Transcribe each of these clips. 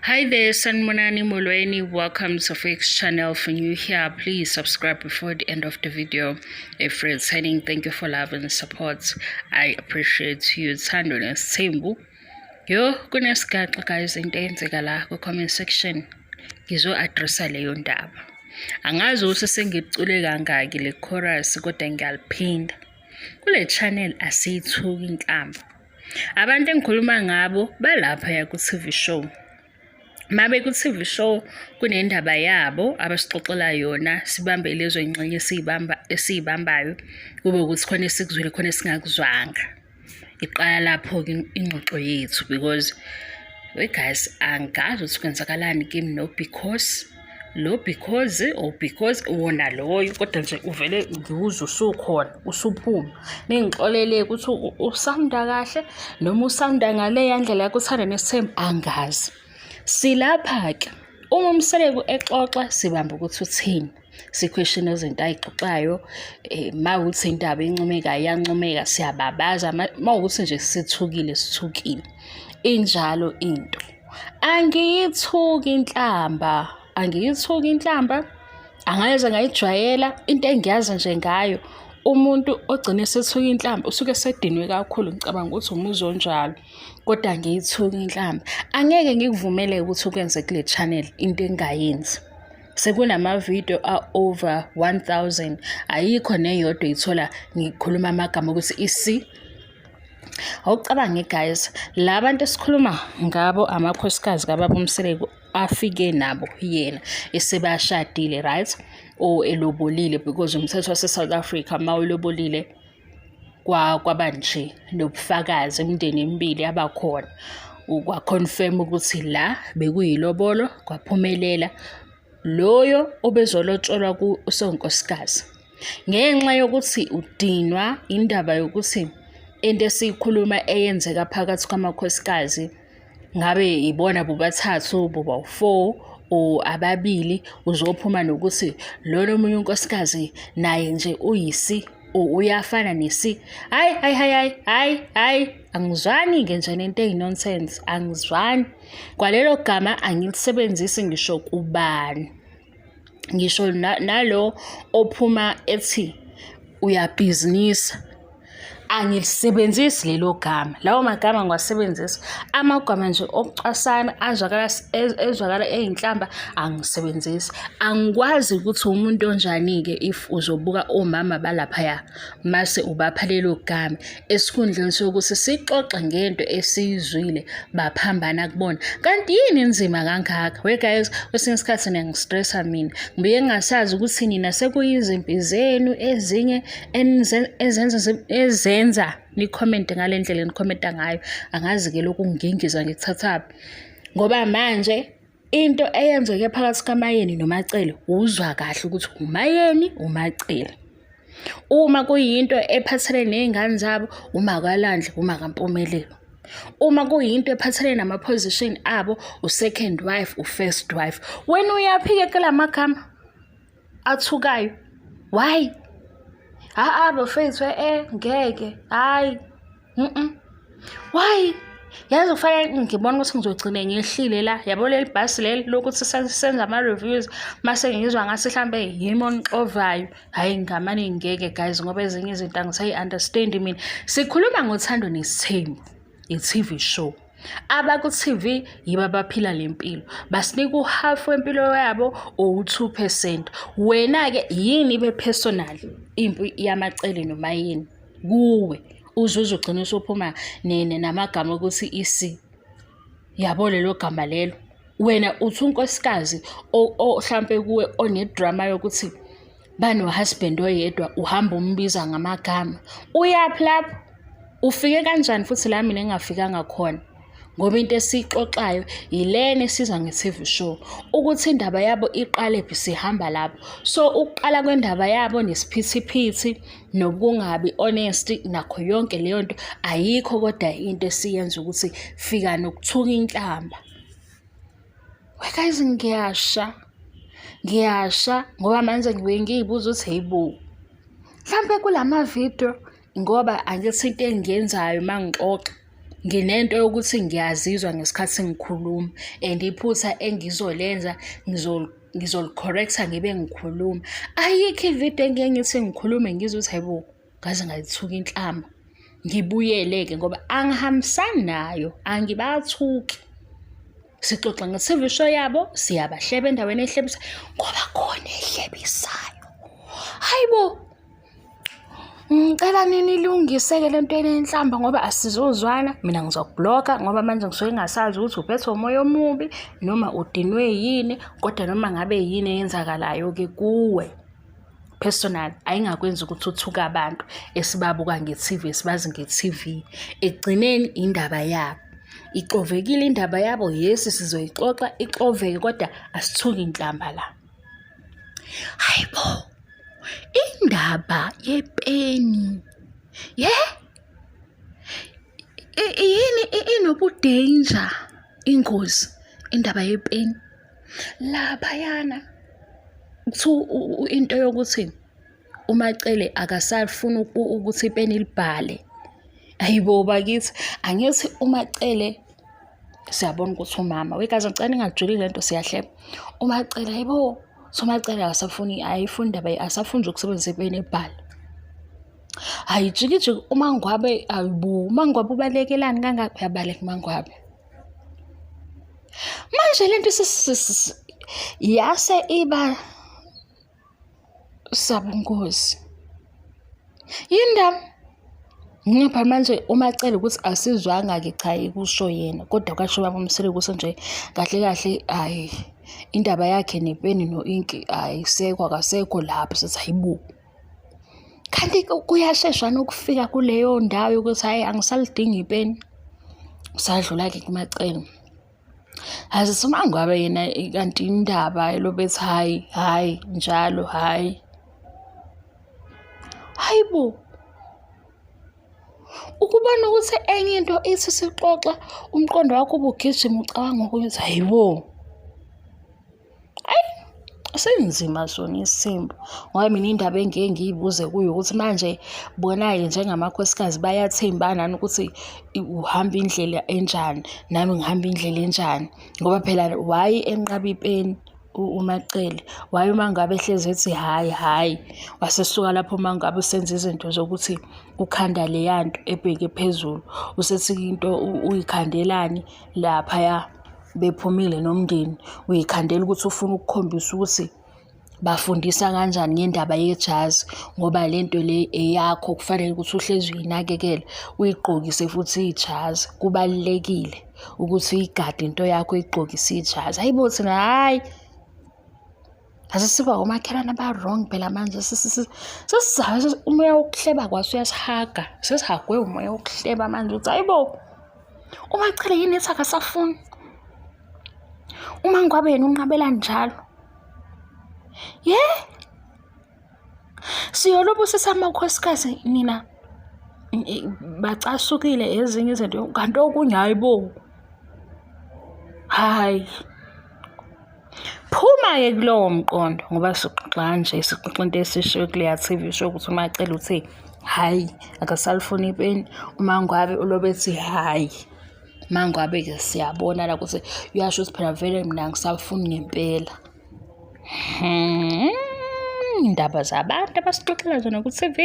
Hi there, Sanibonani Molweni. Welcome to Fix Channel. For new here, please subscribe before the end of the video. If returning, thank you for love and support. I appreciate you. Thando nesithembu. Yo, kunesigaxa guys into eyenzeka la ku-comment section. Ngizo-addressa leyo ndaba. Angazi ukuthi sengicule kangaki le chorus kodwa ngiyaliphinda. Kule channel asiyithuki inhlamba. Abantu engikhuluma ngabo balapha ku-TV show. Mabe ku-TV show kunendaba yabo abasixoxela yona, sibambe lezo y'ngxenye esiyibamba esiyibambayo, kube ukuthi khona esikuzwile khona esingakuzwanga. Iqala lapho-ke ingxoxo yethu because we guys, angazi ukuthi kwenzakalani kimi no because lo because or because wona loyo, kodwa nje uvele ngiwuzwe usukhona usuphuma. Ningixolele ukuthi usawunda kahle noma usawunda ngaleya ndlela yakho Nesithembu, angazi. Silapha-ke uma uMseleku exoxa sibamba ukuthi uthini, si-question izinto ay'xoxayo. Uma kuwukuthi indaba incomekayo iyancomeka, siyababaza, uma kuwukuthi nje sithukile sithukile. Injalo into. Angiyithuki inhlamba, angiyithuki inhlamba, angeze ngayijwayela. Into engiyazi nje ngayo, umuntu ogcina esethuka inhlamba usuke esedinwe kakhulu, ngicabanga ukuthi umuzwa onjalo. Kodwa angiyithuki inhlamba. Angeke ngikuvumele ukuthi ukwenze kule channel into engingayenzi. Sekunama-video a-over 1000, ayikho neyodwa oyithola ngikhuluma amagama ukuthi isi. Awucabange guys, la bantu esikhuluma ngabo amakhosikazi kababa uMseleku afike nabo yena esebashadile, right? Or elobolile, because umthetho wase-South Africa uma ulobolile kwaba nje nobufakazi, imindeni emibili yabakhona kwa-confirm ukuthi la bekuyilobolo, kwaphumelela. Loyo obezolotsholwa usonkosikazi. Ngenxa yokuthi udinwa indaba yokuthi into esiyikhuluma eyenzeka phakathi kwamakhosikazi, ngabe ibona bobathathu, bobawu-four or ababili, uzophuma nokuthi lona omunye unkosikazi naye nje uyisi or uyafana nesi. Hhayi, hhayi, hhayi, hhayi, hhayi, hhayi, angizwani-ke nje nento eyi-nonsense, angizwani. Kwalelo gama angilisebenzisi ngisho kubani. Ngisho nalo ophuma ethi uyabhizinisa, angilisebenzisi lelo gama. Lawo magama angiwasebenzisi. Amagama nje okucwasana azwakala ezwakala eyinhlamba angisebenzisi. Angikwazi ukuthi umuntu onjani-ke if uzobuka omama balaphaya mase ubapha lelo gama esikhundleni sokuthi sixoxe ngento esiyizwile baphambana kubona. Kanti yini enzima kangaka? We guys, kwesinye isikhathi niyangi-stressa mina. Ngibuye ngingasazi ukuthi nina sekuyizimpi zenu ezinye ezenza ni-commente ngale ndlela eni-commenta ngayo. Angazi-ke lokhu ngingiza ngikuthathaphi. Ngoba manje into eyenzeke phakathi kaMayeni noMacele uzwa kahle ukuthi uMayeni uMacele. Uma kuyinto ephathelene ney'ngane zabo, umakaLandle, umakaMpumelelo. Uma kuyinto ephathelene nama-position abo, u-second wife, u-first wife. Wena uyaphi-ke kula magama athukayo? Why? Ha-a bafethu, ngeke, hhayi, Why? Yazi kufanele ngibona ukuthi ngizogcine ngehlile la, yabo leli bhasi leli lokuthi senze ama-reviews mase ngizwa ngathi hlampe yimi onixovayo. Hhayi, ngamane ngiyeke guys ngoba ezinye izinto angisayi-understand mina. Sikhuluma ngoThando Nesithembu, i-TV show. Abaku-TV yibo abaphila le mpilo. Basinika u-half wempilo yabo or u-2%. Wena-ke yini ibe personal impi yaMacele noMayeni kuwe? Uze uze ugcine usuphuma namagama okuthi isi. Yabo lelo gama lelo. Wena uthi unkosikazi hlampe kuwe one-drama yokuthi bano-husband oyedwa, uhamba umbiza ngamagama. Uyaphi lapho? Ufike kanjani futhi la mina engingafikanga khona? Ngoba into esiyixoxayo yilena esizwa nge-TV show. Ukuthi indaba yabo iqalephi, sihamba lapho. So ukuqala kwendaba yabo nesiphithiphithi nokungabi honest nakho yonke leyo nto ayikho, kodwa into esiyenza ukuthi fika nokuthuka inhlamba. We guys, ngiyasha. Ngiyasha ngoba manje ngibuye ngiy'buza ukuthi hheyi bo, mhlampe kulama video, ngoba angithi into engiyenzayo uma ngixoxa Nginento yokuthi ngiyazizwa ngesikhathi ngikhuluma and iphutha engizolenza ngizoli-correct-a ngibe ngikhuluma. Ayikho ividiyo engike ngithi ngikhulume ngizwe ukuthi hhayi bo, ngaze ngayithuka inhlamba. Ngibuyele-ke ngoba angihambisani nayo, angibathuki. Sixoxa nge-T_V show yabo, siyabahleba endaweni ehlebisayo ngoba khona ehlebisayo. Hhayi bo! Ngicela nilungise-ke le nto enenhlamba ngoba asizozwana, mina ngizokubhlokha ngoba manje ngisuke ngingasazi ukuthi uphethwe umoya omubi noma udinwe yini, kodwa noma ngabe yini eyenzakalayo-ke kuwe personal ayingakwenzi ukuthi uthuke abantu esibabuka nge-T_V, esibazi nge-T_V. Ekugcineni indaba yabo. Ixovekile indaba yabo, yes sizoyixoxa ixoveke kodwa asithuki inhlamba la. Hayi bo, indaba yepeni ye yini inobu-danger, ingozi indaba yepeni. Laphayana kuthiwa into yokuthi uMaCele akasafuni ukuthi ipeni libhale. Hhayi bo bakithi, angithi uMaCele siyabona ukuthi umama wegazi ngicela ningajuli le nto siyahleba. UMaCele hhayi bo, so uMaCele akasafuni ayifuni indaba asafuni nje ukusebenzisa ipeni ebhala. Hhayi jikijiki uMaNgwabe hhayi bo, uMaNgwabe ubalekelani kangaka? Uyabaleka uMaNgwabe. Manje le nto yase iba sabungozi. Yini ndaba? Ngapha manje uMaCele ukuthi asizwanga-ke cha kusho yena kodwa kwasho ubaba uMseleku ukuthi nje kahle kahle hhayi indaba yakhe nepeni no-inki ayisekho akasekho lapho sithi hayi bo. Kanti kuyashesha nokufika kuleyo ndawo yokuthi hhayi angisalidingi ipeni. Sadlula-ke kuMaCele. Azise uMaNgwabe yena kanti indaba elobe ethi hhayi, hhayi, njalo hhayi. Hhayi bo! Ukubona ukuthi enye into ithi sixoxa umqondo wakho ubugijima ucabanga ukuthi hhayi bo! Ayi, sinzima sona isithembu ngoba mina indaba engike ngiyibuze kuyo ukuthi manje bona-ke njengamakhosikazi bayathembana yini ukuthi uhamba indlela enjani, nami ngihamba indlela enjani. Ngoba phela why enqaba ipeni uMaCele? Why uma ngabe ehlezi ethi hhayi hhayi, wasesuka lapho uma ngabe usenza izinto zokuthi ukhanda leya nto ebheke phezulu, usethi into uyikhandelani laphaya. Bephumile nomndeni uyikhandela ukuthi ufuna ukukhombisa ukuthi bafundisa kanjani ngendaba yejazi ngoba le nto le eyakho kufanele ukuthi uhlezi uyinakekela uyigqokise futhi ijazi. Kubalulekile ukuthi uyigade into yakho uyigqokise ijazi. Hhayi bo thina hhayi. Asesiba omakhelwane aba-wrong phela manje sesizayo umoya wokuhleba kwaso uyasihaga sesihagwe umoya wokuhleba manje uthi hayi bo uMaCele yini ethi akasafuni uma ngwabe yena unqabela njalo ye siyolobusisa amakhosikazi nina bacasukile ezinye izinto kanti okunye hayi bo hayi Phuma-ke kulowo mqondo ngoba sixoxa kanje sixoxa into esishiwo kuleya T_V show ukuthi uMaCele uthe hhayi akasalifuni ipeni, uMaNgwabe ulobe ethi hhayi. MaNgwabe-ke siyabona la ukuthi uyasho ukuthi phela vele mina angisafuni ngempela. Iy'ndaba zabantu abasixoxela zona ku-T_V.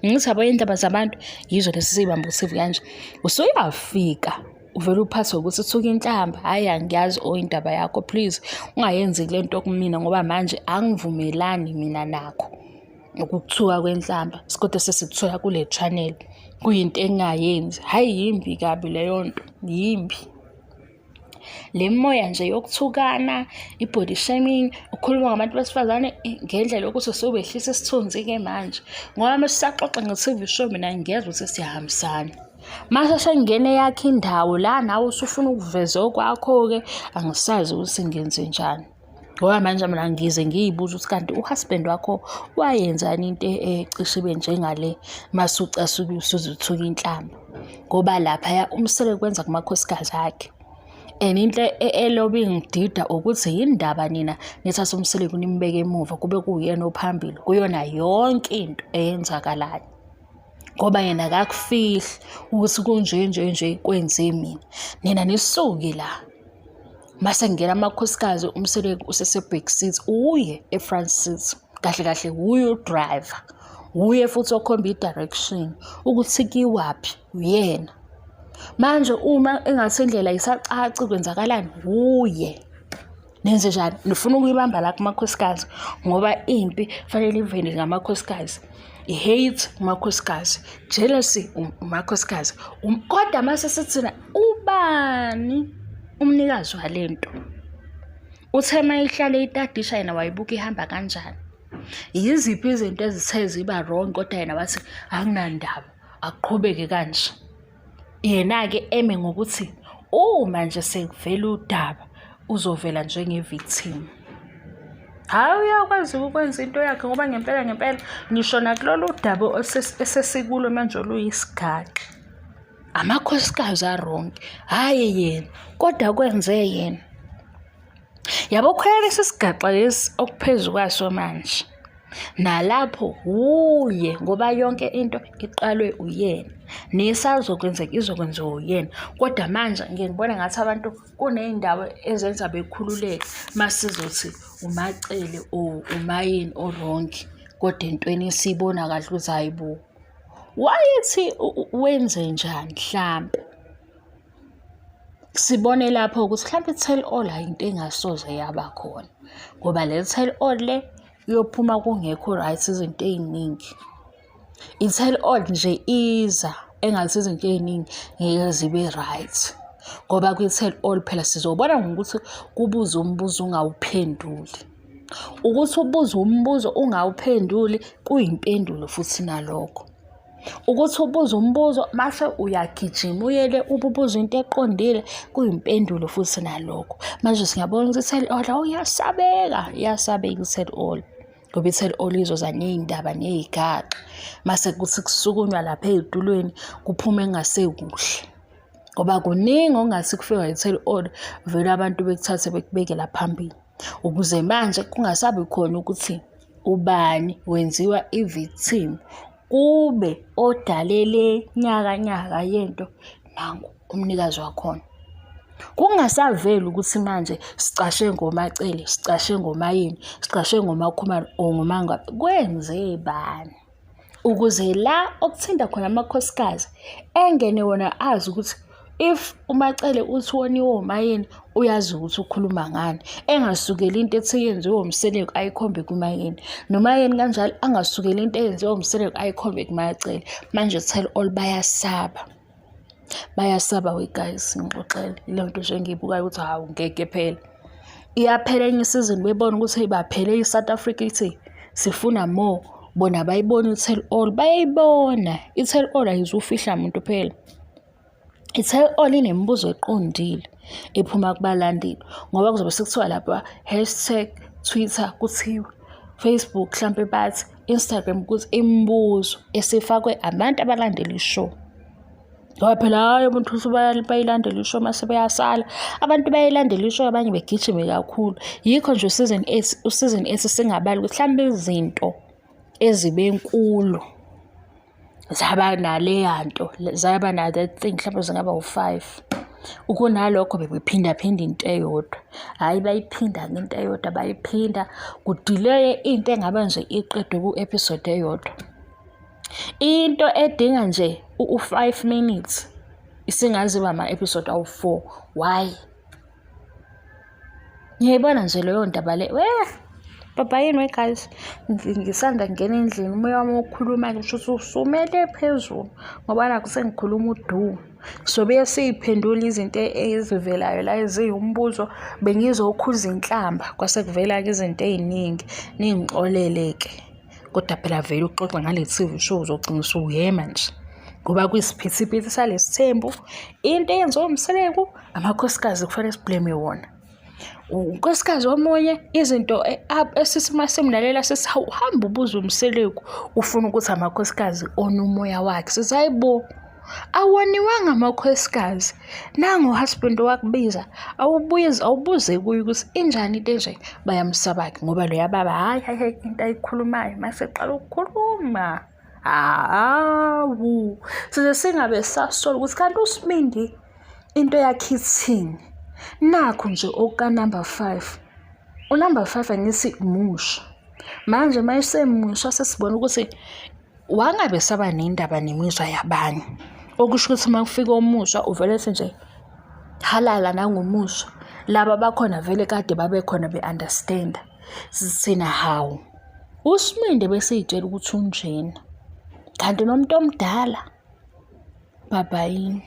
Ngithi yabo iy'ndaba zabantu yizo lezi esiy'bamba ku-T_V kanje. Usuyafika uvele uphathwe ukuthi thuka inhlamba, hhayi angiyazi or indaba yakho please ungayenzi le nto kumina ngoba manje angivumelani mina nakho ukuthuka kwenhlamba kodwa sesikuthola kule channel kuyinto engingayenzi. Hhayi yimbi kabi leyo nto, yimbi. Le moya nje yokuthukana, i-body shaming, ukukhuluma ngabantu besifazane ngendlela yokuthi usubehlisa isithunzi-ke manje ngoba uma sisaxoxa nge-T_V show mina ngiyezwa ukuthi siyahambisana. Mase sengingena eyakho indawo la nawe usufuna ukuveza okwakho-ke angisazi ukuthi ngenzenjani. Ngoba manje mina ngize ngiy'buze ukuthi kanti u-husband wakho wayenzani into ecishe ibe njengale mase ucasuke usuze uthuka inhlamba. Ngoba laphaya uMseleku wenza kumakhosikazi akhe. And into elobe ingidida ukuthi yini ndaba nina nithathe uMseleku nimbeke emuva kube kuwuyena ophambili kuyona yonke into eyenzakalayo. Ngoba yena akakufihli ukuthi kunje nje nje kwenze mina. Nina nisuke la. Mase kungena amakhosikazi uMseleku usese-back seat, uye e-front seat. Kahle kahle wuye u-driver, wuye futhi okhomba i-direction ukuthi kuyiwaphi, uyena. Manje uma engathi indlela ayisacaci kwenzakalani, wuye. Nenze njani? Nifuna ukuyibamba la kumakhosikazi ngoba impi fanele ivele ngamakhosikazi. I-hate umakhosikazi, jealousy umakhosikazi. Kodwa mase sithina ubani umnikazi wale nto? Uthe uma ihlale itadisha yena wayibuka ihamba kanjani. Yiziphi izinto ezithe ziba wrong kodwa yena wathi anginandaba akuqhubeke kanje. Yena-ke eme ngokuthi uma nje sekuvela udaba uzovela njenge-victim. Hhayi uyakwazi ukwenza into yakhe ngoba ngempela ngempela ngisho nakulolu daba esesikulo manje oluyisigaxa. Amakhosikazi a-wrong, hhayi yena kodwa kwenze yena. Yabo khona lesi sigaxa lesi okuphezu kwaso manje. Nalapho wuye ngoba yonke into iqalwe uyena. Nesazokwenzeka izokwenziwa uyena. Kodwa manje ngike ngibone ngathi abantu kuney'ndawo ezenza bekhululeke masizothi uMaCele or uMaYeni o-wrong kodwa entweni esiyibona kahle ukuthi hhayi bo. Wayethi wenzenjani hlampe? Sibone lapho ukuthi hlampe i-tell all hhayi into engasoze yaba khona ngoba le tell all le iyophuma kungekho right izinto ey'ningi. I-tell all nje iza engathi izinto ey'ningi ngeke zibe right ngoba kwi-tell all phela sizobona ngokuthi kubuze umbuzo ungawuphenduli. Ukuthi ubuze umbuzo ungawuphenduli kuyimpendulo futhi nalokho. Ukuthi ubuze umbuzo mase uyagijima uyele ububuza into eqondile kuyimpendulo futhi nalokho. Manje singabona ukuthi i-tell all oh iyasabeka, iyasabeka i-tell all. Ngoba i-tell all izoza ney'ndaba ney'gaxa. Mase kuthi kusukunywa lapha ey'tulweni kuphume kungasekuhle. Ngoba kuningi okungathi kufika i-tell all vele abantu bekuthathe bekubeke la phambili. Ukuze manje kungasabi khona ukuthi ubani wenziwa i-victim kube odale le nyakanyaka yento nangu umnikazi wakhona. Kungasaveli ukuthi manje sicashe ngoMaCele, sicashe ngoMaYeni, sicashe ngoMaKhumalo or ngoMaNgwabe, kwenze bani? Ukuze la okuthinta khona amakhosikazi engene wona azi ukuthi if uMaCele uthi woniwe uMaYeni uyazi ukuthi ukhuluma ngani, engasukeli into ethi yenziwe uMseleku ayikhombe kuMaYeni, noMaYeni kanjalo angasukeli into eyenziwe uMseleku ayikhombe kuMaCele. Manje tell all bayasaba. Bayasaba we guys, ngixoxele ileyo nto nje engiyibukayo ukuthi hawu ngeke phela. Iyaphela enye isizini bebona ukuthi hey baphele i-South Africa ithi sifuna more. Bona bayibona i-tell all, bayayibona. I-tell all ayizufihla muntu phela. I-tell all inemibuzo eqondile ephuma kubalandeli ngoba kuzobe sekuthiwa lapha hashtag Twitter kuthiwa Facebook hlampe bathi Instagram ukuthi imibuzo esifakwe abantu abalandela i-show. Ngoba phela hhayi umuntu uthi bayilandela i-show mase beyasala. Abantu bayayilandela i-show abanye begijime kakhulu. Yikho nje u-season 8, u-season 8 singabali ukuthi hlampe izinto ezibe nkulu zaba naleya nto, zaba na that thing mhlawumbe zingaba u-five. Kunalokho bebephindaphinda into eyodwa. Hhayi bayiphinda into eyodwa bayiphinda kudileye into engabe nje iqedwe ku-episode eyodwa. Into edinga nje u-five minutes isingaze ibe ama-episode awu-four. Why? Ngiyayibona nje leyo ndaba le. Weh! Baba yini we guys? Ngisanda kungena endlini umoya wami wokukhuluma ngisho ukuthi usumele phezulu ngoba nakhu sengikhuluma udu. Sobuye siyiphendule izinto ezivelayo la eziwumbuzo bengizokhuza inhlamba kwase kuvela-ke izinto ey'ningi ningixolele-ke. Kodwa phela vele ukuxoxa ngale TV show uzogcina usuyema nje ngoba kuyisiphithiphithi salesi thembu into eyenziwa uMseleku amakhosikazi kufanele siblame wona. Unkosikazi omunye izinto esithi uma simlalela sithi hawu hamba ubuze uMseleku ufuna ukuthi amakhosikazi one umoya wakhe. Sithi hayi bo, awoniwanga amakhosikazi nangu husband wakubiza awubuye awubuze kuye ukuthi injani into enje. Bayamsaba-ke ngoba loya baba hhayi hhayi hhayi into ayikhulumayo mase eqala ukukhuluma. Hawu, size singabe sasola ukuthi kanti uSibindi into yakhe ithini. Nakhu nje oka-number 5. U-number 5 angithi musha. Manje uma esemusha sesibona ukuthi wangabe saba nendaba nemizwa yabanye. Okusho ukuthi uma kufika omusha uvele ethi nje halala nangomusha. Laba bakhona vele kade babekhona be-understand-a. Sithina hawu, uSminde besiy'tshela ukuthi unjena, kanti nomuntu omdala, babayini.